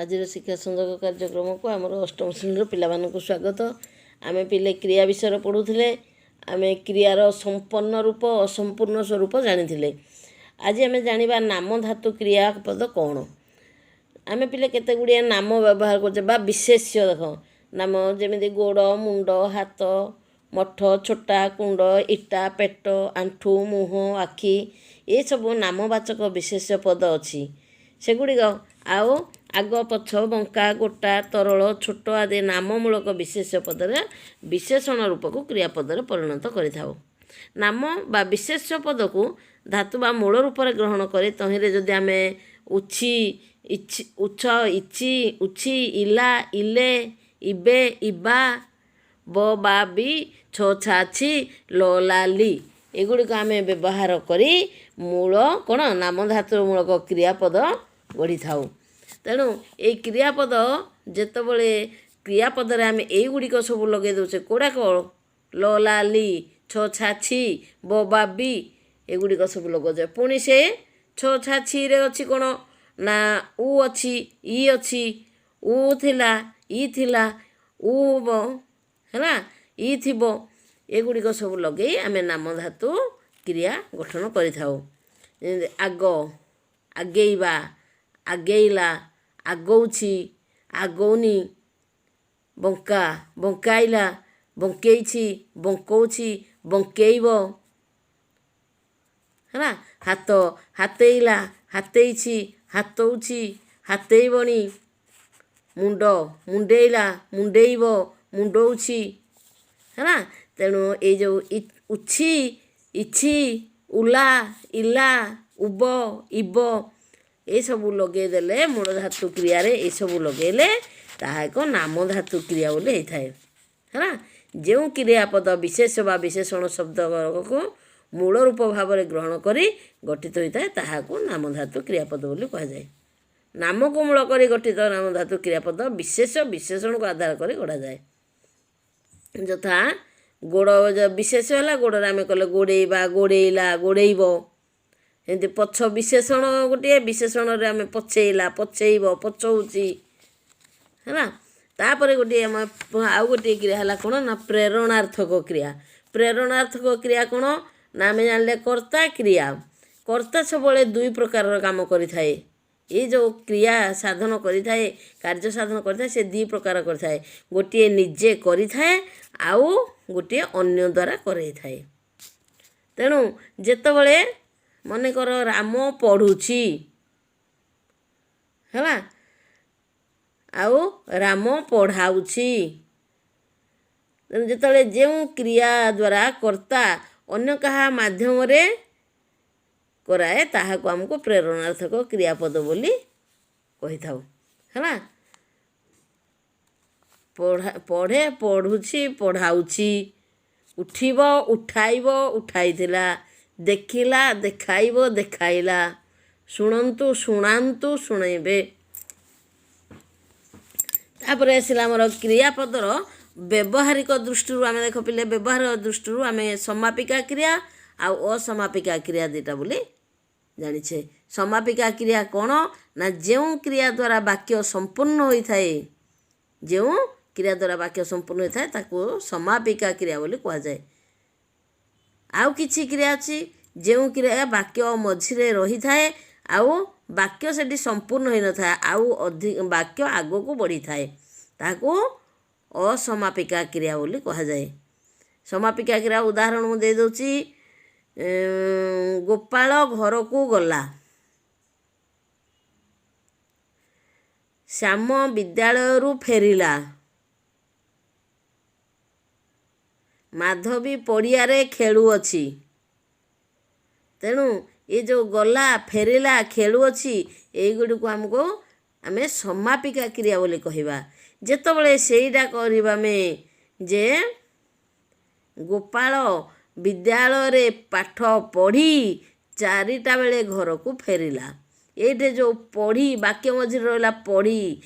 ଆଜିର ଶିକ୍ଷା ସଂଯୋଗ କାର୍ଯ୍ୟକ୍ରମକୁ ଆମର ଅଷ୍ଟମ ଶ୍ରେଣୀର ପିଲାମାନଙ୍କୁ ସ୍ୱାଗତ। ଆମେ ପିଲେ କ୍ରିୟା ବିଷୟରେ ପଢ଼ୁଥିଲେ। ଆମେ କ୍ରିୟାର ସମ୍ପନ୍ନ ରୂପ, ଅସମ୍ପୂର୍ଣ୍ଣ ସ୍ୱରୂପ ଜାଣିଥିଲେ। ଆଜି ଆମେ ଜାଣିବା ନାମ ଧାତୁ କ୍ରିୟାପଦ କ'ଣ। ଆମେ ପିଲେ କେତେ ଗୁଡ଼ିଏ ନାମ ବ୍ୟବହାର କରୁଛେ ବା ବିଶେଷ୍ୟ। ଦେଖ, ନାମ ଯେମିତି ଗୋଡ଼, ମୁଣ୍ଡ, ହାତ, ମଠ, ଛୋଟା, କୁଣ୍ଡ, ଇଟା, ପେଟ, ଆଣ୍ଠୁ, ମୁହଁ, ଆଖି, ଏସବୁ ନାମବାଚକ ବିଶେଷ୍ୟ ପଦ ଅଛି ସେଗୁଡ଼ିକ। ଆଉ ଆଗ, ପଛ, ବଙ୍କା, ଗୋଟା, ତରଳ, ଛୋଟ ଆଦି ନାମମୂଳକ ବିଶେଷ୍ୟ ପଦରେ ବିଶେଷଣ ରୂପକୁ କ୍ରିୟାପଦରେ ପରିଣତ କରିଥାଉ। ନାମ ବା ବିଶେଷ୍ୟ ପଦକୁ ଧାତୁ ବା ମୂଳ ରୂପରେ ଗ୍ରହଣ କରି ତହିଁରେ ଯଦି ଆମେ ଉଛି, ଇଛି, ଉଛ, ଇଚି, ଉଛି, ଇଲା, ଇଲେ, ଇବେ, ଇବା, ବ, ବା, ବି, ଛ, ଛା, ଛି, ଲ, ଲା, ଲି, ଏଗୁଡ଼ିକ ଆମେ ବ୍ୟବହାର କରି ମୂଳ କ'ଣ ନାମ ଧାତୁ ମୂଳକ କ୍ରିୟାପଦ ଗଢ଼ିଥାଉ। ତେଣୁ ଏଇ କ୍ରିୟାପଦ ଯେତେବେଳେ କ୍ରିୟାପଦରେ ଆମେ ଏଇଗୁଡ଼ିକ ସବୁ ଲଗେଇ ଦେଉଛେ, କେଉଁଡ଼ାକ? ଲ, ଲା, ଲି, ଛ, ଛା, ଛି, ବ, ବା, ବି, ଏଗୁଡ଼ିକ ସବୁ ଲଗାଉଛେ। ପୁଣି ସେ ଛ, ଛା, ଛିରେ ଅଛି କ'ଣ ନା ଉ ଅଛି, ଇ ଅଛି। ଉ ଥିଲା, ଇ ଥିଲା, ଉ ହେଲା, ଇ ଥିବ, ଏଗୁଡ଼ିକ ସବୁ ଲଗେଇ ଆମେ ନାମ ଧାତୁ କ୍ରିୟା ଗଠନ କରିଥାଉ। ଯେମିତି ଆଗ, ଆଗେଇବା, ଆଗେଇଲା, ଆଗଉଛି, ଆଗଉନି, ବଙ୍କା, ବଙ୍କାଇଲା, ବଙ୍କେଇଛି, ବଙ୍କଉଛି, ବଙ୍କେଇବ, ହେଲା। ହାତ, ହାତେଇଲା, ହାତେଇଛି, ହାତଉଛି, ହାତେଇବଣି। ମୁଣ୍ଡ, ମୁଣ୍ଡେଇଲା, ମୁଣ୍ଡେଇବ, ମୁଣ୍ଡଉଛି, ହେଲା। ତେଣୁ ଏଇ ଯେଉଁ ଉଛି, ଇଛି, ଉଲା, ଇଲା, ଉବ, ଇବ, ଏସବୁ ଲଗେଇଦେଲେ, ମୂଳ ଧାତୁ କ୍ରିୟାରେ ଏସବୁ ଲଗେଇଲେ ତାହା ଏକ ନାମ ଧାତୁ କ୍ରିୟା ବୋଲି ହେଇଥାଏ, ହେଲା। ଯେଉଁ କ୍ରିୟାପଦ ବିଶେଷ ବା ବିଶେଷଣ ଶବ୍ଦକୁ ମୂଳ ରୂପ ଭାବରେ ଗ୍ରହଣ କରି ଗଠିତ ହୋଇଥାଏ, ତାହାକୁ ନାମ ଧାତୁ କ୍ରିୟାପଦ ବୋଲି କୁହାଯାଏ। ନାମକୁ ମୂଳ କରି ଗଠିତ ନାମ ଧାତୁ କ୍ରିୟାପଦ ବିଶେଷ ବିଶେଷଣକୁ ଆଧାର କରି ଗଢ଼ାଯାଏ। ଯଥା ଗୋଡ଼ ବିଶେଷ ହେଲା, ଗୋଡ଼ରେ ଆମେ କଲେ ଗୋଡ଼େଇବା, ଗୋଡ଼େଇଲା, ଗୋଡ଼େଇବ। ଏମିତି ପଛ ବିଶେଷଣ ଗୋଟିଏ, ବିଶେଷଣରେ ଆମେ ପଛେଇଲା, ପଛେଇବ, ପଛଉଛି, ହେଲା। ତାପରେ ଗୋଟିଏ ଆମ ଆଉ ଗୋଟିଏ କ୍ରିୟା ହେଲା କ'ଣ ନା ପ୍ରେରଣାର୍ଥକ କ୍ରିୟା। ପ୍ରେରଣାର୍ଥକ କ୍ରିୟା କ'ଣ ନା ଆମେ ଜାଣିଲେ କର୍ତ୍ତା କ୍ରିୟା। କର୍ତ୍ତା ସବୁବେଳେ ଦୁଇ ପ୍ରକାରର କାମ କରିଥାଏ। ଏଇ ଯେଉଁ କ୍ରିୟା ସାଧନ କରିଥାଏ, କାର୍ଯ୍ୟ ସାଧନ କରିଥାଏ, ସେ ଦୁଇ ପ୍ରକାର କରିଥାଏ। ଗୋଟିଏ ନିଜେ କରିଥାଏ, ଆଉ ଗୋଟିଏ ଅନ୍ୟ ଦ୍ୱାରା କରେଇଥାଏ। ତେଣୁ ଯେତେବେଳେ ମନେକର ରାମ ପଢ଼ୁଛି, ହେଲା, ଆଉ ରାମ ପଢ଼ାଉଛି, ତେଣୁ ଯେତେବେଳେ ଯେଉଁ କ୍ରିୟା ଦ୍ୱାରା କର୍ତ୍ତା ଅନ୍ୟ କାହା ମାଧ୍ୟମରେ କରାଏ, ତାହାକୁ ଆମକୁ ପ୍ରେରଣାର୍ଥକ କ୍ରିୟାପଦ ବୋଲି କହିଥାଉ, ହେଲା। ପଢ଼ା, ପଢ଼େ, ପଢ଼ୁଛି, ପଢ଼ାଉଛି। ଉଠିବ, ଉଠାଇବ, ଉଠାଇଥିଲା। ଦେଖିଲା, ଦେଖାଇବ, ଦେଖାଇଲା। ଶୁଣନ୍ତୁ, ଶୁଣାନ୍ତୁ, ଶୁଣେଇବେ। ତାପରେ ଆସିଲା ଆମର କ୍ରିୟାପଦର ବ୍ୟବହାରିକ ଦୃଷ୍ଟିରୁ ଆମେ ଦେଖ ପିଲେ, ବ୍ୟବହାର ଦୃଷ୍ଟିରୁ ଆମେ ସମାପିକା କ୍ରିୟା ଆଉ ଅସମାପିକା କ୍ରିୟା ଦୁଇଟା ବୋଲି ଜାଣିଛେ। ସମାପିକା କ୍ରିୟା କ'ଣ ନା ଯେଉଁ କ୍ରିୟା ଦ୍ୱାରା ବାକ୍ୟ ସମ୍ପୂର୍ଣ୍ଣ ହୋଇଥାଏ, ଯେଉଁ କ୍ରିୟା ଦ୍ୱାରା ବାକ୍ୟ ସମ୍ପୂର୍ଣ୍ଣ ହୋଇଥାଏ ତାକୁ ସମାପିକା କ୍ରିୟା ବୋଲି କୁହାଯାଏ। ଆଉ କିଛି କ୍ରିୟା ଅଛି, ଯେଉଁ କ୍ରିୟା ବାକ୍ୟ ମଝିରେ ରହିଥାଏ ଆଉ ବାକ୍ୟ ସେଠି ସମ୍ପୂର୍ଣ୍ଣ ହୋଇନଥାଏ, ଆଉ ଅଧିକ ବାକ୍ୟ ଆଗକୁ ବଢ଼ିଥାଏ, ତାହାକୁ ଅସମାପିକା କ୍ରିୟା ବୋଲି କୁହାଯାଏ। ସମାପିକା କ୍ରିୟା ଉଦାହରଣ ମୁଁ ଦେଇଦେଉଛି। ଗୋପାଳ ଘରକୁ ଗଲା, ଶ୍ୟାମ ବିଦ୍ୟାଳୟରୁ ଫେରିଲା, ମାଧବୀ ପଡ଼ିଆରେ ଖେଳୁଅଛି। ତେଣୁ ଏ ଯେଉଁ ଗଲା, ଫେରିଲା, ଖେଳୁଅଛି, ଏଇଗୁଡ଼ିକୁ ଆମକୁ ଆମେ ସମାପିକା କ୍ରିୟା ବୋଲି କହିବା। ଯେତେବେଳେ ସେଇଟା କରିବା ଆମେ ଯେ ଗୋପାଳ ବିଦ୍ୟାଳୟରେ ପାଠ ପଢ଼ି 4ଟା ବେଳେ ଘରକୁ ଫେରିଲା, ଏଇଠି ଯେଉଁ ପଢ଼ି ବାକ୍ୟ ମଝିରେ ରହିଲା ପଢ଼ି,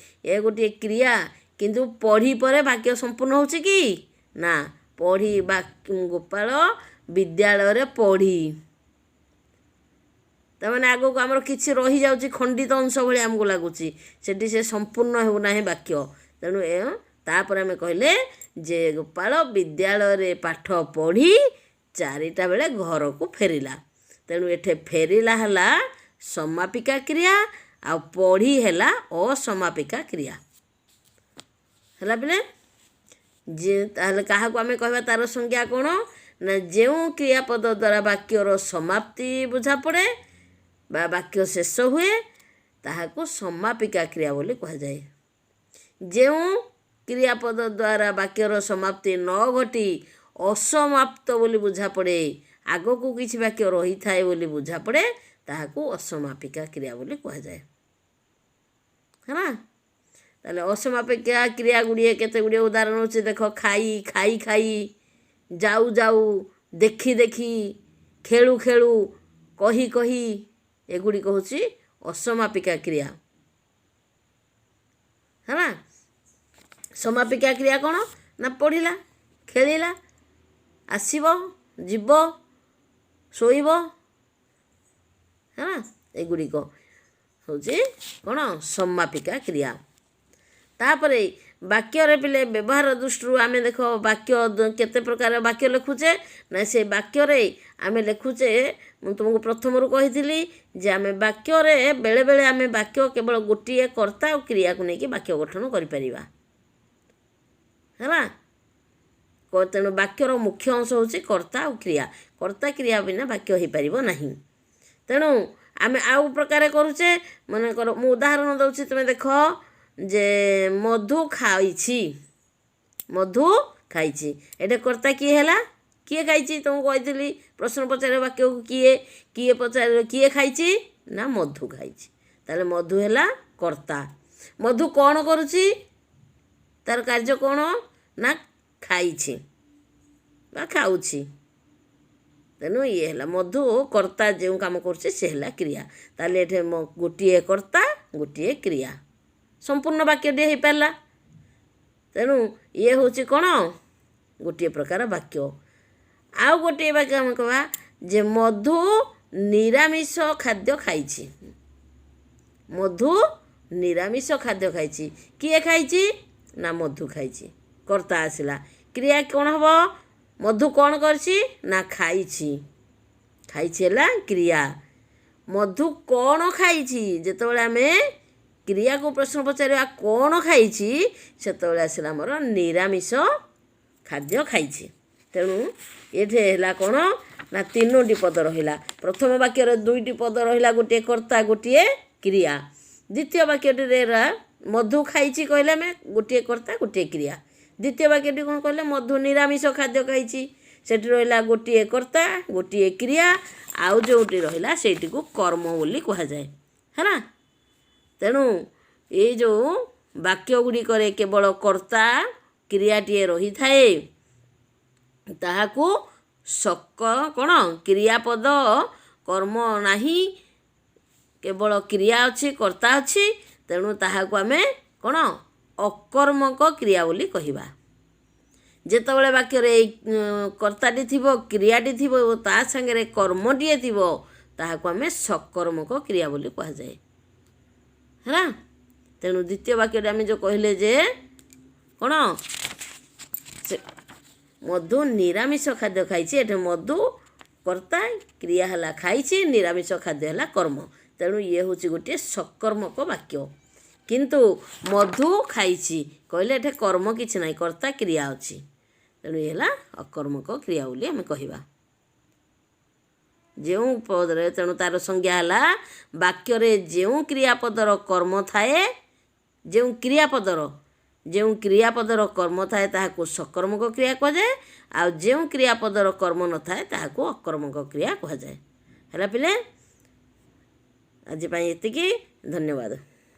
ଏ ଗୋଟିଏ କ୍ରିୟା, କିନ୍ତୁ ପଢ଼ି ପରେ ବାକ୍ୟ ସମ୍ପୂର୍ଣ୍ଣ ହେଉଛି କି ନା? ପଢ଼ି ବା ଗୋପାଳ ବିଦ୍ୟାଳୟରେ ପଢ଼ି, ତାମାନେ ଆଗକୁ ଆମର କିଛି ରହିଯାଉଛି, ଖଣ୍ଡିତ ଅଂଶ ଭଳି ଆମକୁ ଲାଗୁଛି, ସେଠି ସେ ସମ୍ପୂର୍ଣ୍ଣ ହେଉନାହିଁ ବାକ୍ୟ। ତେଣୁ ତାପରେ ଆମେ କହିଲେ ଯେ ଗୋପାଳ ବିଦ୍ୟାଳୟରେ ପାଠ ପଢ଼ି 4ଟା ବେଳେ ଘରକୁ ଫେରିଲା। ତେଣୁ ଏଠି ଫେରିଲା ହେଲା ସମାପିକା କ୍ରିୟା, ଆଉ ପଢ଼ି ହେଲା ଅସମାପିକା କ୍ରିୟା। ହେଲା ପିଲେ? ଯେ ତାହେଲେ କାହାକୁ ଆମେ କହିବା, ତାର ସଂଜ୍ଞା କ'ଣ ନା, ଯେଉଁ କ୍ରିୟାପଦ ଦ୍ୱାରା ବାକ୍ୟର ସମାପ୍ତି ବୁଝାପଡ଼େ ବା ବାକ୍ୟ ଶେଷ ହୁଏ, ତାହାକୁ ସମାପିକା କ୍ରିୟା ବୋଲି କୁହାଯାଏ। ଯେଉଁ କ୍ରିୟାପଦ ଦ୍ୱାରା ବାକ୍ୟର ସମାପ୍ତି ନ ଘଟି ଅସମାପ୍ତ ବୋଲି ବୁଝାପଡ଼େ, ଆଗକୁ କିଛି ବାକ୍ୟ ରହିଥାଏ ବୋଲି ବୁଝାପଡ଼େ, ତାହାକୁ ଅସମାପିକା କ୍ରିୟା ବୋଲି କୁହାଯାଏ। ହେଲା? ତାହେଲେ ଅସମାପିକା କ୍ରିୟା ଗୁଡ଼ିଏ କେତେ ଗୁଡ଼ିଏ ଉଦାହରଣ ହେଉଛି, ଦେଖ: ଖାଇ ଖାଇ ଖାଇ, ଯାଉ ଯାଉ, ଦେଖି ଦେଖି, ଖେଳୁ ଖେଳୁ, କହି କହି, ଏଗୁଡ଼ିକ ହେଉଛି ଅସମାପିକା କ୍ରିୟା। ହେଲା? ସମାପିକା କ୍ରିୟା କ'ଣ ନା ପଢ଼ିଲା, ଖେଳିଲା, ଆସିବ, ଯିବ, ଶୋଇବ। ହେଲା? ଏଗୁଡ଼ିକ ହେଉଛି କ'ଣ? ସମାପିକା କ୍ରିୟା। ତାପରେ ବାକ୍ୟରେ ପିଲେ ବ୍ୟବହାର ଦୃଷ୍ଟିରୁ ଆମେ ଦେଖ, ବାକ୍ୟ କେତେ ପ୍ରକାର ବାକ୍ୟ ଲେଖୁଛେ ନା, ସେ ବାକ୍ୟରେ ଆମେ ଲେଖୁଛେ, ମୁଁ ତୁମକୁ ପ୍ରଥମରୁ କହିଥିଲି ଯେ ଆମେ ବାକ୍ୟରେ ବେଳେବେଳେ ଆମେ ବାକ୍ୟ କେବଳ ଗୋଟିଏ କର୍ତ୍ତା ଆଉ କ୍ରିୟାକୁ ନେଇକି ବାକ୍ୟ ଗଠନ କରିପାରିବା। ହେଲା? ତେଣୁ ବାକ୍ୟର ମୁଖ୍ୟ ଅଂଶ ହେଉଛି କର୍ତ୍ତା ଆଉ କ୍ରିୟା। କର୍ତ୍ତା କ୍ରିୟା ବିନା ବାକ୍ୟ ହେଇପାରିବ ନାହିଁ। ତେଣୁ ଆମେ ଆଉ ପ୍ରକାରେ କରୁଛେ। ମନେକର ମୁଁ ଉଦାହରଣ ଦେଉଛି, ତୁମେ ଦେଖ ଯେ ମଧୁ ଖାଇଛି। ମଧୁ ଖାଇଛି, ଏଇଟା କର୍ତ୍ତା କିଏ ହେଲା? କିଏ ଖାଇଛି? ତୁମକୁ କହିଥିଲି, ପ୍ରଶ୍ନ ପଚାରିବ ବାକ୍ୟକୁ କିଏ। କିଏ ପଚାରିବ? କିଏ ଖାଇଛି ନା ମଧୁ ଖାଇଛି। ତାହେଲେ ମଧୁ ହେଲା କର୍ତ୍ତା। ମଧୁ କ'ଣ କରୁଛି? ତାର କାର୍ଯ୍ୟ କ'ଣ ନା ଖାଇଛି ବା ଖାଉଛି। ତେଣୁ ଇଏ ହେଲା ମଧୁ କର୍ତ୍ତା, ଯେଉଁ କାମ କରୁଛି ସେ ହେଲା କ୍ରିୟା। ତାହେଲେ ଏଠି ଗୋଟିଏ କର୍ତ୍ତା, ଗୋଟିଏ କ୍ରିୟା, ସମ୍ପୂର୍ଣ୍ଣ ବାକ୍ୟଟିଏ ହେଇପାରିଲା। ତେଣୁ ଇଏ ହେଉଛି କ'ଣ? ଗୋଟିଏ ପ୍ରକାର ବାକ୍ୟ। ଆଉ ଗୋଟିଏ ବାକ୍ୟ ଆମେ କହିବା ଯେ ମଧୁ ନିରାମିଷ ଖାଦ୍ୟ ଖାଇଛି। ମଧୁ ନିରାମିଷ ଖାଦ୍ୟ ଖାଇଛି। କିଏ ଖାଇଛି ନା ମଧୁ ଖାଇଛି। କର୍ତ୍ତା ଆସିଲା। କ୍ରିୟା କ'ଣ ହେବ? ମଧୁ କ'ଣ କରିଛି ନା ଖାଇଛି। ଖାଇଛି ହେଲା କ୍ରିୟା। ମଧୁ କ'ଣ ଖାଇଛି? ଯେତେବେଳେ ଆମେ କ୍ରିୟାକୁ ପ୍ରଶ୍ନ ପଚାରିବା କ'ଣ ଖାଇଛି, ସେତେବେଳେ ଆସିଲା ଆମର ନିରାମିଷ ଖାଦ୍ୟ ଖାଇଛି। ତେଣୁ ଏଠି ହେଲା କ'ଣ ନା ତିନୋଟି ପଦ ରହିଲା। ପ୍ରଥମ ବାକ୍ୟରେ ଦୁଇଟି ପଦ ରହିଲା, ଗୋଟିଏ କର୍ତ୍ତା, ଗୋଟିଏ କ୍ରିୟା। ଦ୍ୱିତୀୟ ବାକ୍ୟଟିରେ ହେଲା ମଧୁ ଖାଇଛି କହିଲେ ଆମେ ଗୋଟିଏ କର୍ତ୍ତା, ଗୋଟିଏ କ୍ରିୟା। ଦ୍ୱିତୀୟ ବାକ୍ୟଟି କ'ଣ କହିଲେ? ମଧୁ ନିରାମିଷ ଖାଦ୍ୟ ଖାଇଛି। ସେଠି ରହିଲା ଗୋଟିଏ କର୍ତ୍ତା, ଗୋଟିଏ କ୍ରିୟା, ଆଉ ଯେଉଁଟି ରହିଲା ସେଇଟିକୁ କର୍ମ ବୋଲି କୁହାଯାଏ। ହେଲା? ତେଣୁ ଏଇ ଯେଉଁ ବାକ୍ୟ ଗୁଡ଼ିକରେ କେବଳ କର୍ତ୍ତା କ୍ରିୟାଟିଏ ରହିଥାଏ, ତାହାକୁ ସକ କ'ଣ କ୍ରିୟାପଦ କର୍ମ ନାହିଁ, କେବଳ କ୍ରିୟା ଅଛି, କର୍ତ୍ତା ଅଛି, ତେଣୁ ତାହାକୁ ଆମେ କ'ଣ ଅକର୍ମକ କ୍ରିୟା ବୋଲି କହିବା। ଯେତେବେଳେ ବାକ୍ୟରେ ଏଇ କର୍ତ୍ତାଟି ଥିବ, କ୍ରିୟାଟି ଥିବ ଓ ତା ସାଙ୍ଗରେ କର୍ମଟିଏ ଥିବ, ତାହାକୁ ଆମେ ସକର୍ମକ କ୍ରିୟା ବୋଲି କୁହାଯାଏ। ହେଲା? ତେଣୁ ଦ୍ୱିତୀୟ ବାକ୍ୟଟି ଆମେ ଯେଉଁ କହିଲେ ଯେ କ'ଣ ସେ ମଧୁ ନିରାମିଷ ଖାଦ୍ୟ ଖାଇଛି, ଏଠି ମଧୁ କର୍ତ୍ତା, କ୍ରିୟା ହେଲା ଖାଇଛି, ନିରାମିଷ ଖାଦ୍ୟ ହେଲା କର୍ମ। ତେଣୁ ଇଏ ହେଉଛି ଗୋଟିଏ ସକର୍ମକ ବାକ୍ୟ। କିନ୍ତୁ ମଧୁ ଖାଇଛି କହିଲେ ଏଠି କର୍ମ କିଛି ନାହିଁ, କର୍ତ୍ତା କ୍ରିୟା ଅଛି। ତେଣୁ ଇଏ ହେଲା ଅକର୍ମକ କ୍ରିୟା ବୋଲି ଆମେ କହିବା। ଯେଉଁ ପଦରେ, ତେଣୁ ତାର ସଂଜ୍ଞା ହେଲା, ବାକ୍ୟରେ ଯେଉଁ କ୍ରିୟାପଦର କର୍ମ ଥାଏ, ଯେଉଁ କ୍ରିୟାପଦର କର୍ମ ଥାଏ, ତାହାକୁ ସକର୍ମକ କ୍ରିୟା କୁହାଯାଏ। ଆଉ ଯେଉଁ କ୍ରିୟାପଦର କର୍ମ ନଥାଏ, ତାହାକୁ ଅକର୍ମକ କ୍ରିୟା କୁହାଯାଏ। ହେଲା ପିଲେ? ଆଜି ପାଇଁ ଏତିକି। ଧନ୍ୟବାଦ।